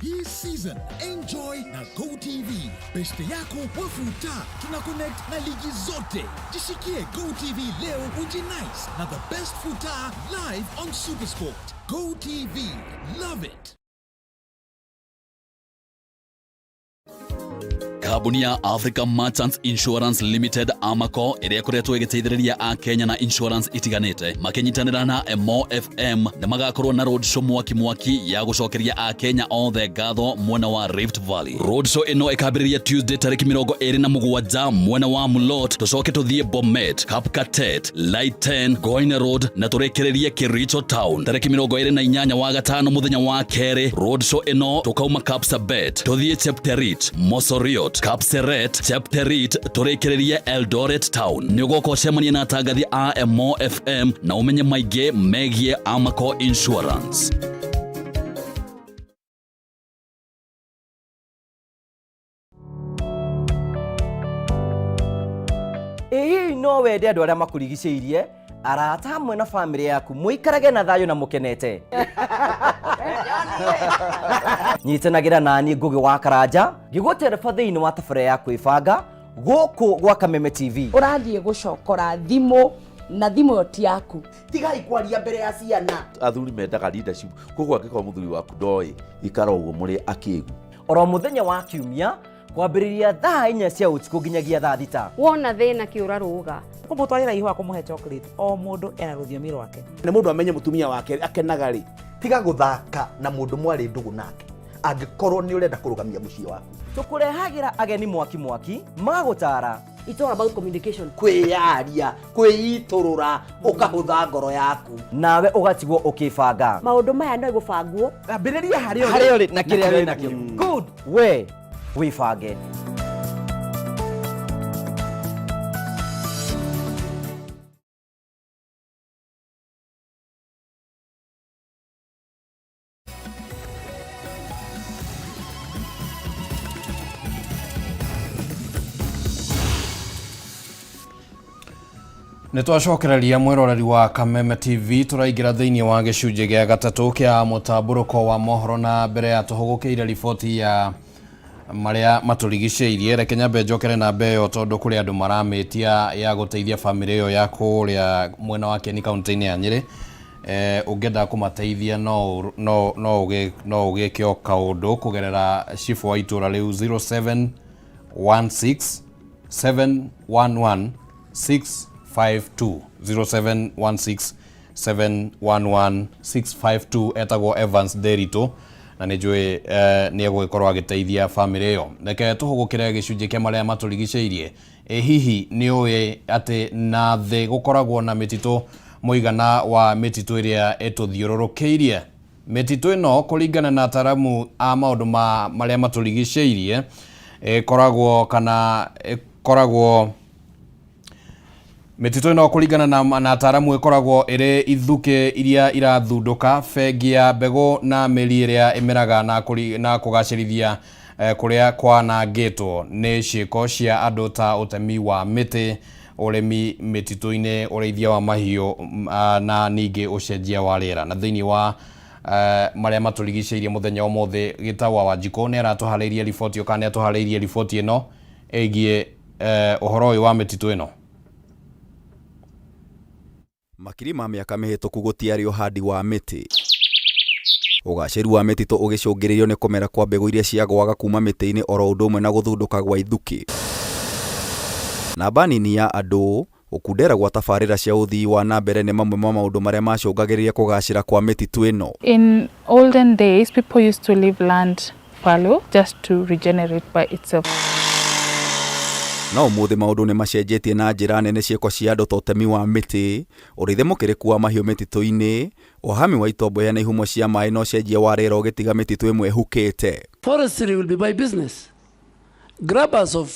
Hii season enjoy na GoTV. Beste yako wafuta, tuna connect na ligi zote. Jishikie GoTV leo ujinice na the best futa live on Supersport. GoTV, love it. Kambuni ya Africa Merchants Insurance Limited Amaco ĩrĩa ĩkoretwo ĩgĩteithĩrĩria a Kenya na insurance itiganĩte makĩnyitanĩra na Emo FM nĩ magakorwo na roadshow mwaki mwaki ya gũcokeria a Kenya othe ngatho mwena wa Rift Valley. Roadshow ĩno ĩkambĩrĩria Tuesday tarĩki 27 mwena wa Mulot, tũcoke tũthiĩ Bomet, Kapkatet, Litein, Goine Road na tũrĩkĩrĩrie Kericho Town tarĩki 28 wa gatano mũthenya wa kerĩ. Roadshow ĩno tũkauma Kapsabet tũthiĩ Chepterit, Mosoriot, Pokot, Kapseret, Chepterit tũrĩkĩrĩrie Eldoret Town. Nĩ ũgoka ũcemanie na atangathi a Emo FM na ũmenye maingĩ megiĩ Amaco Insurance. Ĩ hihi no wende andũ arĩa makũrigicĩirie arata hamwe na bamĩrĩ yaku mũikarage na thayũ na mũkenete nyitanagĩra naniĩ Ngũgĩ wa Karanja ngĩgũtereba thĩinĩ wa tabarĩra ya kwĩbanga gũkũ gwa Kameme TV. Ũrathiĩ gũcokora thimũ na thimũ ĩyo ti yaku. Tigai kwaria mbere ya ciana. Athuri mendaga leadership koguo angĩkorwo mũthuri waku ndoĩ ikara ũguo mũrĩ akĩgu. Oro mũthenya wa kiumia kwambĩrĩria thaa inya cia ũtukũ nginyagia thaa thita. Wona thĩna kĩũra rũga. Kũmũtwarĩra ihũa kũmũhe chocolate o mũndũ ena rũthiomi rwake. Nĩ mũndũ amenye mũtumia wake akenaga rĩ. Tiga gũthaka na mũndũ mwarĩ ndũgũ nake angĩkorwo nĩ ũrenda kũrũgamia mũciĩ waku. Tũkũrehagĩra ageni mwaki mwaki magagũtaara. It's all about communication. Kwĩyaria, kwĩitũrũra, ũkahũtha ngoro yaku. Nawe ũgatigwo ũkĩbanga. Maũndũ maya no gũbangwo. Ambĩrĩria harĩa ũrĩ. Harĩa ũrĩ na kĩrĩa wĩ nakĩo. Good. We wĩbange. Nĩ twacokereria mwĩroreri wa Kameme TV tũraingĩra thĩinĩ wa gĩcunjĩ gĩa gatatũ kĩa mũtambũrũko wa mohoro na mbere ya tũhũgũkĩire riboti ya marĩa matũrigicĩirie reke nyambe njokere namba ĩyo tondũ kũrĩ andũ maramĩtia ya gũteithia bamĩrĩ ĩyo ya kũrĩa mwena wa Kieni kaunti-inĩ ya Nyĩrĩ eh, ũngĩenda kũmateithia no no no ũgĩ no ũgĩke o kaũndũ kũgerera cibũ wa itũra rĩu 0716 711 652 0716 711 652 etagwo Evans Nderitu na nĩ njũĩ eh, nĩ egũgĩkorwo agĩteithia bamĩrĩ ĩyo. Reke tũhũgũkĩre gĩcunjĩ kĩa marĩa matũrigicĩirie. Ĩ hihi nĩ ũĩ atĩ na thĩ gũkoragwo na mĩtitũ mũigana wa mĩtitũ ĩrĩa ĩtũthiũrũrũkĩirie? Mĩtitũ ĩno kũringana na ataramu a maũndũ ma marĩa matũrigicĩirie ĩkoragwo kana ĩkoragwo Mĩtitũ ĩno kũringana na, na ataaramu ĩkoragwo ĩrĩ ithukĩ iria irathundũka, bengi ya mbegũ na mĩri ĩrĩa ĩmeraga na, kũri, na kũgacĩrithia eh, kũrĩa kwanangĩtwo nĩ ciĩko cia andũ ta ũtemi wa mĩtĩ, ũrĩmi mĩtitũ-inĩ, ũrĩithia wa mahiũ na ningĩ ũcenjia wa rĩera. Na thĩinĩ wa eh, marĩa matũrigicĩirie mũthenya ũmũthĩ Gĩtawa Wanjikũ nĩ aratũharĩirie riboti kana nĩ atũharĩirie riboti ĩno ĩgiĩ eh, ũhoro ũyũ wa mĩtitũ ĩno. Makiri ma mĩaka mĩhĩtũku gũtiarĩ ũhandi wa mĩtĩ. Ũgacĩru wa mĩtitũ ũgĩcũngĩrĩrio nĩ kũmera kwa mbegũ iria ciagũaga kuma mĩtĩ-inĩ oro ũndũ ũmwe na gũthundũka gwa ithukĩ. Namba nini ya andũ, gũkundera gwa tabarĩra cia ũthii wa na mbere nĩ mamwe ma maũndũ marĩa macũngagĩrĩria kũgacĩra kwa mĩtitũ ĩno. In olden days, people used to leave land fallow just to regenerate by itself. No ũmũthĩ maũndũ nĩ macenjetie na njĩra nene ciĩko cia andũ ta ũtemi wa mĩtĩ, ũrĩithia mũkĩrĩku wa mahiũ mĩtitũ-inĩ, ũhahami wa itomboya na ihumo cia maĩ na ũcenjia wa rĩera ũgĩtiga mĩtitũ ĩmwe ĩhukĩte. Forestry will be my business. Grabbers of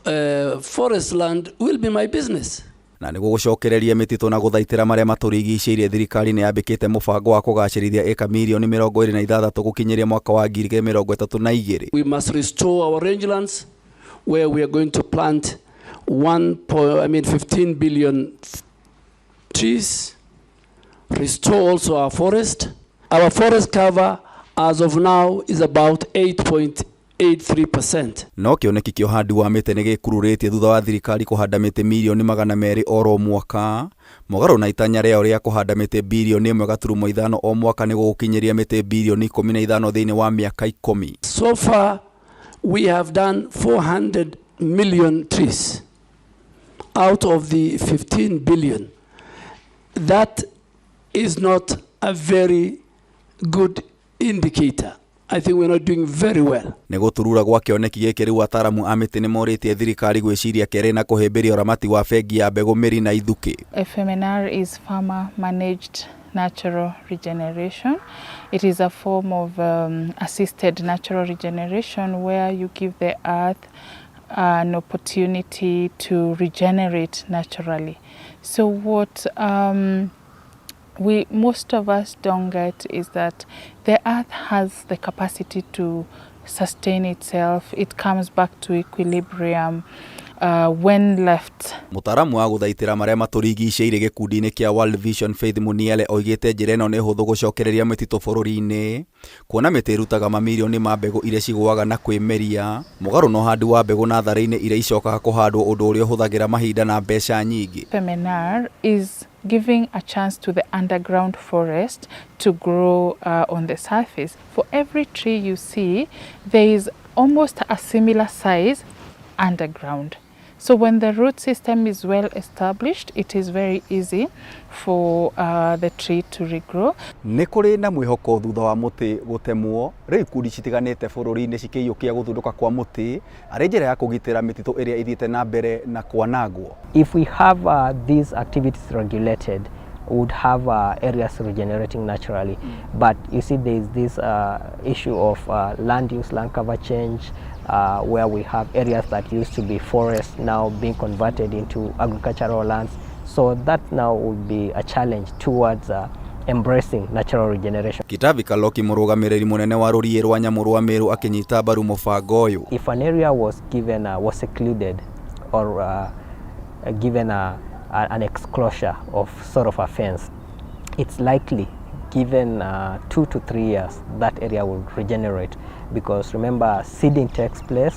uh, forest land will be my business. Na nĩguo gũcokereria mĩtitũ na gũthaitĩra marĩa matũrigicĩirie thirikari nĩ yambĩkĩte mũbango wa kũgacĩrithia ĩka mirioni 26 gũkinyĩria mwaka wa 2032. We must restore our rangelands where we are going to plant one point, I mean 15 billion trees. Restore also our forest. Our forest cover as of now is about 8.83%. No kĩoneki kĩa ũhandi wa mĩtĩ nĩ gĩkururĩtie thutha wa thirikari kũhanda mĩtĩ mirioni 200 oro mwaka, mũgarũ na itanya rĩayo rĩa kũhanda mĩtĩ birioni 1.5 o mwaka nĩguo gũkinyĩria mĩtĩ birioni 15 thĩinĩ wa mĩaka ikũmi. So far we have done 400 million trees out of the 15 billion. That is not a very good indicator. I think we're not doing very well. Nĩ gũturura gwa kĩoneki gĩkĩ rĩu ataramu a mĩtĩ nĩ morĩtie thirikari gwĩciria kerĩ na kũhĩmbĩria ũramati wa bengi ya mbegũ, mĩri na ithukĩ. FMNR is farmer managed natural regeneration. It is a form of um, assisted natural regeneration where you give the earth an opportunity to regenerate naturally. So what we most of us don't get is that the earth has the capacity to sustain itself. It comes back to equilibrium when left. Mũtaaramu wa gũthaitĩra marĩa matũrigicĩirie gĩkundi-inĩ kĩa World Vision Faith Muniele oigĩte njĩra ĩno nĩ hũthũ gũcokereria mĩtitũ bũrũri-inĩ kuona mĩtĩ ĩrutaga mamirioni ma mbegũ iria cigũaga na kwĩmeria mũgarũ na ũhandi wa mbegũ natharĩ-inĩ iria icokaga kũhandwo ũndũ ũrĩa ũhũthagĩra mahinda na mbeca nyingĩ. FMNR is giving a chance to the underground forest to grow on the surface. For every tree you see, there is almost a similar size underground. So when the root system is well established, it is very easy for the tree to regrow. Nĩ kũrĩ na mwĩhoko thutha wa mũtĩ gũtemwo, rĩu ikundi citiganĩte bũrũri-inĩ cikĩiyũkia gũthundũka kwa mũtĩ arĩ njĩra ya kũgitĩra mĩtitũ ĩrĩa ĩthiĩte na mbere na kwanangwo. If we have these activities regulated, we would have areas regenerating naturally. But you see, there is this issue of land use, land cover change, where we have areas that used to be forests now being converted into agricultural lands. So that now would be a challenge towards embracing natural regeneration. Kitavi Kaloki mũrũgamĩrĩri mũnene wa rũriĩ rwa nyamũ rwa Meru akĩnyita mbaru mũbango ũyũ. If an area was given, was secluded or given an exclosure of sort of a fence, it's likely given 2 to 3 years that area will regenerate, because remember, seeding takes place,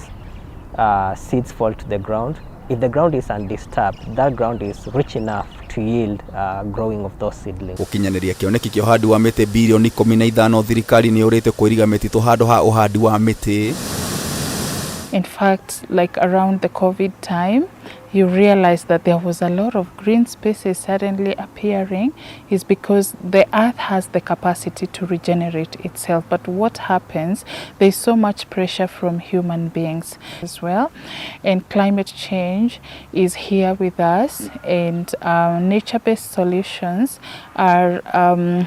seeds fall to the ground. If the ground is undisturbed, that ground is rich enough to yield growing of those seedlings. Gũkinyanĩria kĩoneki kĩa ũhandi wa mĩtĩ birioni 15 thirikari nĩ yũrĩte kũiriga mĩtitũ handũ ha ũhandi wa mĩtĩ. In fact, like around the COVID time, you realize that there was a lot of green spaces suddenly appearing, is because the earth has the capacity to regenerate itself. But what happens, there's so much pressure from human beings as well. And climate change is here with us, and nature-based solutions are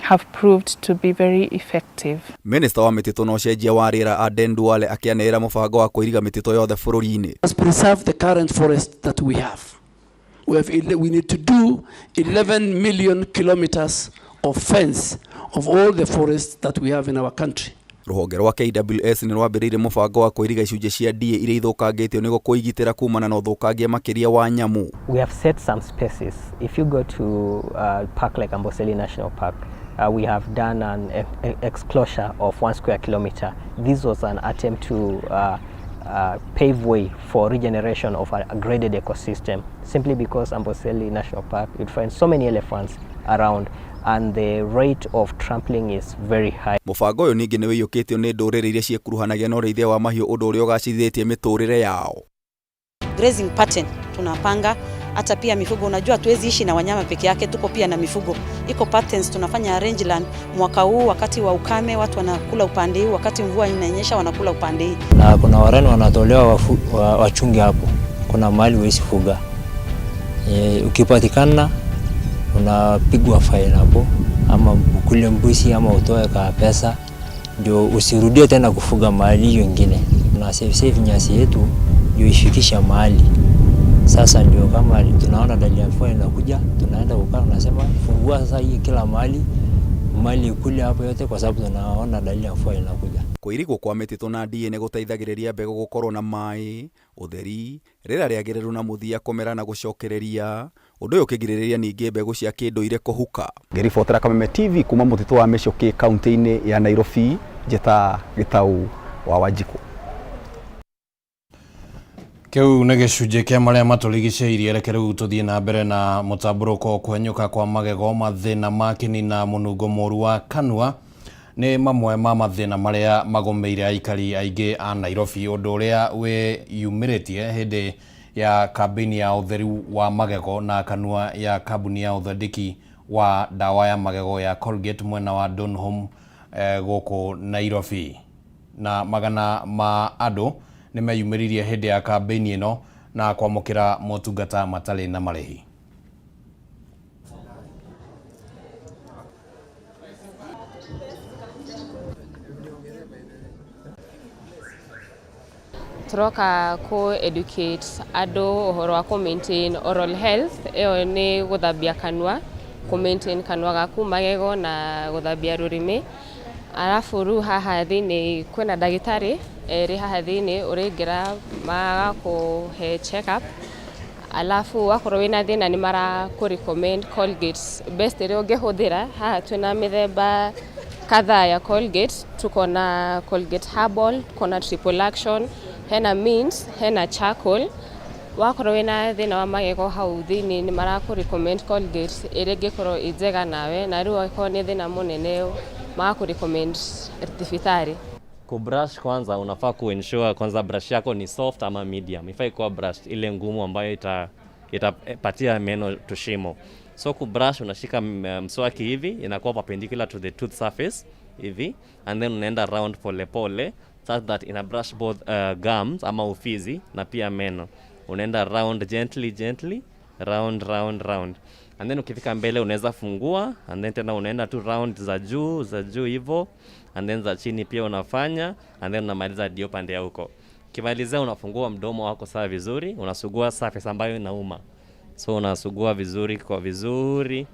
have proved to be very effective. Minista wa mĩtitũ na ũcenjia wa rĩera Aden Duale akĩanĩrĩra mũbango wa kũiriga mĩtitũ yothe bũrũri-inĩ. Let's preserve the current forest that we have. We need to do 11 million kilometers of fence of all the forests that we have in our country. Rũhonge rwa KWS nĩ rwambĩrĩirie mũbango wa kũiriga icunjĩ cia ndiĩ iria ithũkangĩtio nĩguo kũigitĩra kumana na ũthũkangia makĩria wa nyamũ. We have set some spaces. If you go to park like Amboseli National Park, we have done an exclosure of 1 square kilometer. This was an attempt to pave way for regeneration of a graded ecosystem, simply because Amboseli National Park, you'd find so many elephants around and the rate of trampling is very high. Mũbango ũyũ ningĩ nĩ ũiyũkĩtio nĩ ndũrĩrĩ iria ciĩkuruhanagia na ũrĩithia wa mahiũ ũndũ ũrĩa ũgacĩrithĩtie mĩtũrĩre yao. Grazing pattern tunapanga, hata pia mifugo. Unajua hatuwezi ishi na wanyama peke yake, tuko pia na mifugo. Iko patterns tunafanya rangeland. Mwaka huu wakati wa ukame watu wanakula upande huu, wakati mvua inanyesha wanakula upande hii. Na kuna warani wanatolewa wachunge hapo, kuna mahali huwezi fuga. Ukipatikana unapigwa fine hapo, ama ukule mbuzi ama utoe ka pesa, ndio usirudie tena kufuga mahali hiyo ingine. Na save save nyasi yetu ndio ifikisha mahali. Sasa ndio kama tunaona dalili ya mvua inakuja, tunaenda kukaa, tunasema fungua sasa hii kila mahali, mali ikule hapo yote, kwa sababu tunaona dalili ya mvua inakuja. Kũirigwo kwa mĩtitũ na ndiĩ nĩ gũteithagĩrĩria mbegũ gũkorwo na maĩ, ũtheri, rĩera rĩagĩrĩru na mũthia kũmera na gũcokereria, ũndũ ũyũ ũkĩgirĩrĩria ningĩ mbegũ cia kĩndũire kũhuka. Ngĩribotera Kameme TV kuma mũtitũ wa Mĩcũkĩ kaunti-inĩ ya Nairobi, njĩta Gĩtau wa Wanjikũ. Kĩu nĩ gĩcunjĩ kĩa marĩa matũrigicĩirie. Reke rĩu tũthiĩ na mbere na mũtambũrũko. Kwenyũka kwa magego, mathĩna ma kĩni na mũnungo mũru wa kanua nĩ mamwe ma mathĩna marĩa magũmĩire aikari aingĩ a Nairobi, ũndũ ũrĩa wĩyumĩrĩtie hĩndĩ ya kambĩini ya ũtheru wa magego na kanua ya kambuni ya ũthondeki wa ndawa ya magego ya Colgate mwena wa Donholm gũkũ Nairobi. Na magana ma andũ nĩ meyumĩririe hĩndĩ ya kambĩini ĩno na kwamũkĩra motungata matarĩ na marĩhi. Turoka ku educate andu uhoro wa ku maintain oral health, iyo ni guthambia kanua, ku maintain kanua gaku, magego na guthambia rurimi. Arafu riu haha thiini kwina ndagitari eri haha thiini uringira magakuhe check up, alafu wakorwo wina thina ni mara ku recommend Colgate best iria ungihuthira. Haha twina mithemba kadhaa ya Colgate, tuko na Colgate Herbal, tuko na Triple Action, hena mint, hena charcoal. Wakorwo wina thina wa magego hau thiini ni maraku recommend Colgate iria ingikorwo i njega nawe, na riu akorwo ni thina munene magaku recommend thibitari. Kubrush kwanza unafaa kuensure kwanza brush yako ni soft ama medium. Ifai kuwa brush ile ngumu ambayo itapatia meno tushimo. So kubrush unashika mswaki hivi, inakuwa perpendicular to the tooth surface hivi, and then unaenda round pole pole such that ina brush both gums ama ufizi na pia meno. Unaenda round gently gently, round round round. And then ukifika mbele unaweza fungua, and then tena unaenda tu round za juu za juu hivyo, and then za chini pia unafanya, and then unamaliza hadi upande ya huko. Ukimalizia unafungua mdomo wako sawa vizuri, unasugua surface ambayo inauma. So unasugua vizuri kwa vizuri.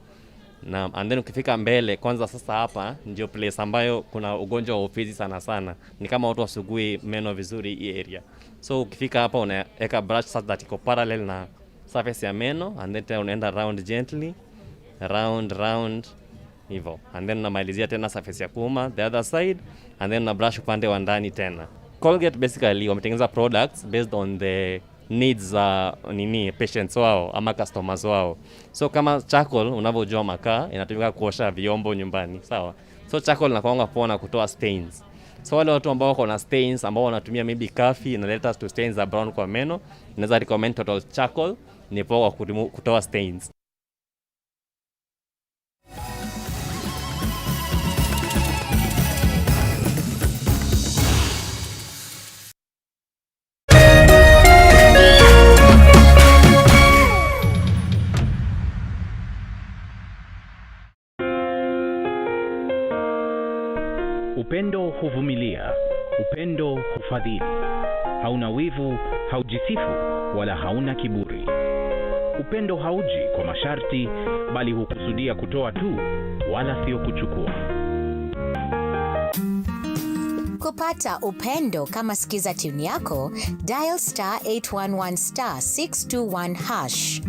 Na and then ukifika mbele kwanza, sasa hapa ndio place ambayo kuna ugonjwa wa ufizi sana sana. Ni kama watu wasugui meno vizuri hii area. So ukifika hapa unaweka brush such that iko parallel na surface ya meno, and then tena unaenda round gently, round round hivyo, and then unamalizia tena surface ya kuuma the other side, and then una brush upande wa ndani tena. Colgate basically wametengeneza products based on the needs za nini patients wao ama customers wao. So kama charcoal, unavyojua makaa inatumika kuosha vyombo nyumbani, sawa? So charcoal inakuanga poa na kutoa stains. So wale watu ambao wako na stains, ambao wanatumia maybe coffee inaleta to stains za brown kwa meno, naweza recommend Total Charcoal, ni poa kwa kutoa stains. Upendo huvumilia, upendo hufadhili, hauna wivu, haujisifu wala hauna kiburi. Upendo hauji kwa masharti, bali hukusudia kutoa tu, wala sio kuchukua. Kupata upendo kama skiza tune yako, dial star 811 star 621 hash.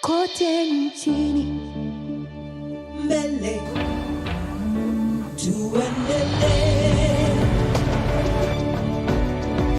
Kote nchini, mbele tuendelee.